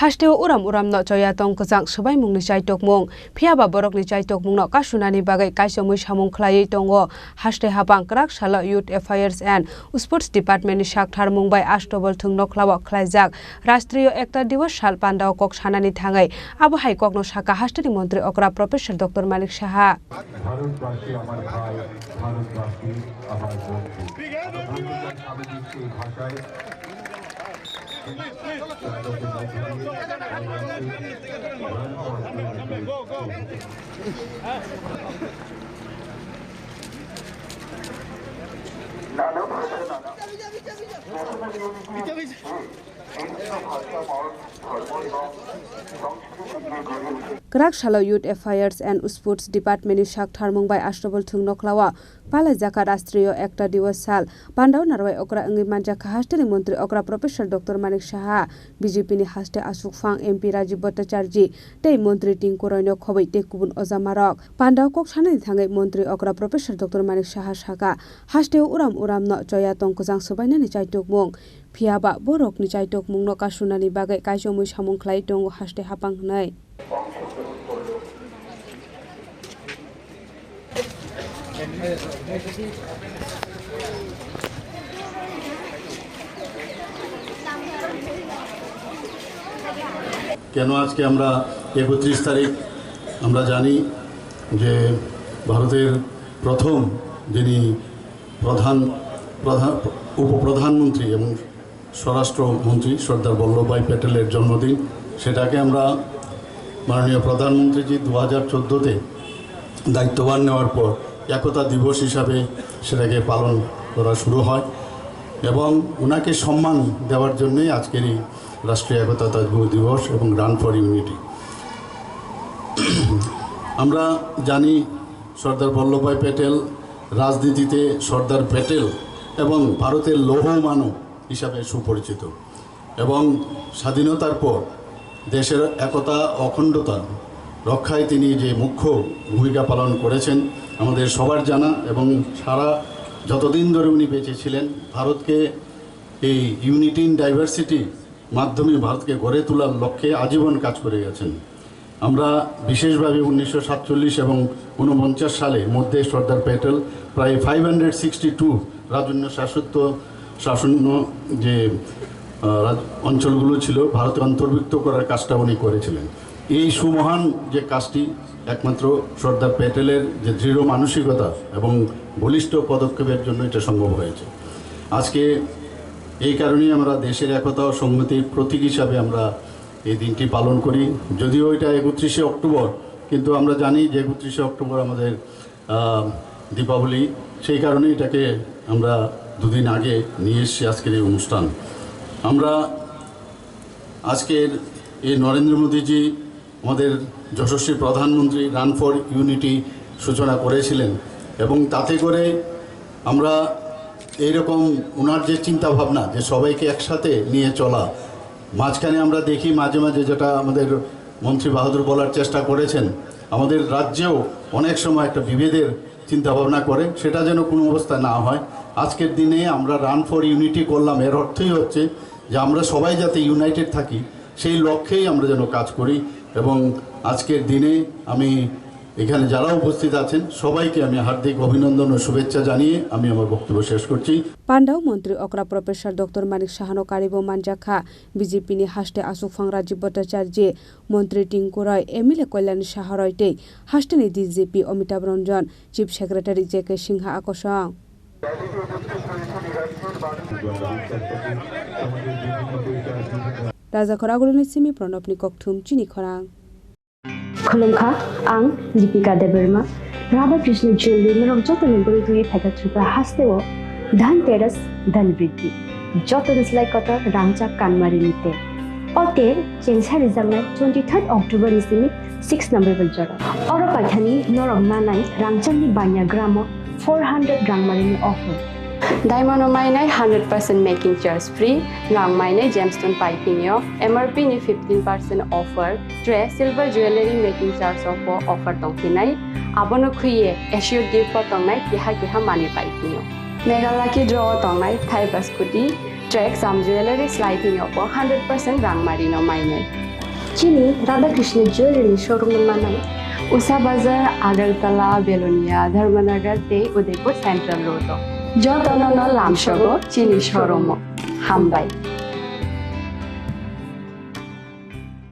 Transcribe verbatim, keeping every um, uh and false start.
Hasteo uram uramno choya tong kwchang swbaimungni chaitokmung. Phiyaba borokni chaitokmungno kasunani bagwi kaichomwi samung khlaiwi tongo. Haste hapang kwrak salo Youth Affairs and Sports Department ni sak tharmung bai Astobol thwng nokhlao khlaijak Rashtriyo Ekta Diwas sal pandao kok sanani thangwi abo hai kokno sakha hasteni montri okra Professor Doctor Manik Saha. ভারতবাসী আমার ভাই, ভারতবাসী আমার বন্ধু। আমি বলতে চাই, আমি নিশ্চয়ই ভাষায় Kwrak salo Youth Affairs and Sports Department ni sak tharmung bai Astobol thwng nokhlao palaijakha Rashtriyo Ekta Diwas sal. Pandao narwai okra wngwi manjakha hasteni montri okra Professor Doctor Manik Saha, B J P ni haste asukphang M P Rajiv Bhattacharjee tei montri Tinku Roy no khobwi tei kubun ojamarok. Pandao kok sanani thangwi montri okra Professor Doctor Manik Saha sakha, hasteo uram uramno choya tong kwchang swbainani chaitokmung. Phiyaba borokni chaitokmungno kasunani bagwi kaichomwi samung khlai tongo haste hapang hwnwi. কেন আজকে আমরা একত্রিশ তারিখ, আমরা জানি যে ভারতের প্রথম যিনি প্রধান, প্রধান, উপপ্রধানমন্ত্রী এবং স্বরাষ্ট্রমন্ত্রী সর্দার বল্লভভাই প্যাটেলের জন্মদিন। সেটাকে আমরা মাননীয় প্রধানমন্ত্রীজি দু হাজার চোদ্দোতে দায়িত্বভার নেওয়ার পর একতা দিবস হিসাবে সেটাকে পালন করা শুরু হয় এবং ওনাকে সম্মান দেওয়ার জন্যই আজকের এই রাষ্ট্রীয় একতা দিবস এবং রান ফর ইউনিটি। আমরা জানি সর্দার বল্লভভাই প্যাটেল রাজনীতিতে সর্দার প্যাটেল এবং ভারতের লৌহ মানব হিসাবে সুপরিচিত এবং স্বাধীনতার পর দেশের একতা অখণ্ডতা রক্ষায় তিনি যে মুখ্য ভূমিকা পালন করেছেন আমাদের সবার জানা এবং সারা যতদিন ধরে উনি বেঁচে ছিলেন ভারতকে এই ইউনিটি ইন ডাইভার্সিটি মাধ্যমে ভারতকে গড়ে তোলার লক্ষ্যে আজীবন কাজ করে গেছেন। আমরা বিশেষভাবে উনিশশো সাতচল্লিশ এবং ঊনপঞ্চাশ সালে মধ্যে সর্দার প্যাটেল প্রায় ফাইভ হান্ড্রেড সিক্সটি টু রাজন্য শাসিত শাসন যে, আহ, রাজ-, অঞ্চলগুলো ছিল ভারতে অন্তর্ভুক্ত করার কাজটা উনি করেছিলেন। এই সুমহান যে কাজটি একমাত্র সর্দার প্যাটেলের যে দৃঢ় মানসিকতা এবং বলিষ্ঠ পদক্ষেপের জন্য এটা সম্ভব হয়েছে। আজকে এই কারণেই আমরা দেশের একতা ও সংহতির প্রতীক হিসাবে আমরা এই দিনটি পালন করি। যদিও এটা একত্রিশে অক্টোবর, কিন্তু আমরা জানি যে একত্রিশে অক্টোবর আমাদের, আহ, দীপাবলি, সেই কারণে এটাকে আমরা দুদিন আগে নিয়ে এসেছি আজকের এই অনুষ্ঠান। আমরা আজকের এই নরেন্দ্র মোদীজি আমাদের যশস্বী প্রধানমন্ত্রী রান ফর ইউনিটি সূচনা করেছিলেন এবং তাতে করে আমরা এইরকম ওনার যে চিন্তাভাবনা যে সবাইকে একসাথে নিয়ে চলা, মাঝখানে আমরা দেখি মাঝে মাঝে যেটা আমাদের মন্ত্রী বাহাদুর বলার চেষ্টা করেছেন, আমাদের রাজ্যেও অনেক সময় একটা বিভেদের চিন্তাভাবনা করে, সেটা যেন কোনো অবস্থা না হয়। আজকের দিনে আমরা রান ফর ইউনিটি করলাম, এর অর্থই হচ্ছে যে আমরা সবাই যাতে ইউনাইটেড থাকি, সেই লক্ষ্যেই আমরা যেন কাজ করি। এবং আজকের দিনে আমি এখানে যারা উপস্থিত আছেন সবাইকে আমি হার্দিক অভিনন্দন ও শুভেচ্ছা জানিয়ে আমি আমার বক্তব্য শেষ করছি। Pandao montri okra Professor Doctor Manik Sahano karibo manjakha B J P ni haste asukphang Rajiv Bhattacharjee, montri Tinku Roy, M L A Kalyani Saha Roy tei hasteni D G P Amitabh Ranjan, Chief Secretary J K Singha akosong. Rajakhor Agulini simi Pranabni kokthum chini khorang. Khulumkha, ang Deepika Debbarma. Radha Krishna Jewelry norok jotoni bwrwi twi phaikha Tripura hasteo Dhanteras, Dhan Briddhi. Jotoni slai kotor rangchak kanmari ni te. O te chengsa rijaknai twenty-third October ni simi six November jora. Oro paithani norok manai rangchakni banya gramo four hundred rangmari ni offer. Diamond o mainai hundred percent making charge free, nwng mainai gemstone piping o M R P ni fifteen percent offer, tre silver jewelry making charge o bo offer tongphinai. Abono khwiye assured gift bo tongnai, keha keha manwi paiphinio. Mega Lucky Draw o tongnai thaiba scooty, Track Jam Jewellery slai thwngyo bo hundred percent rangmari no mainai. Chini Radhakrishna Jewellery ni showroom no manai. Usa Bazar, Agartala, Belonia, Dharmanagar tei Udaipur Central Road o. Jotono no lamsogo chini showroom o. Hambai.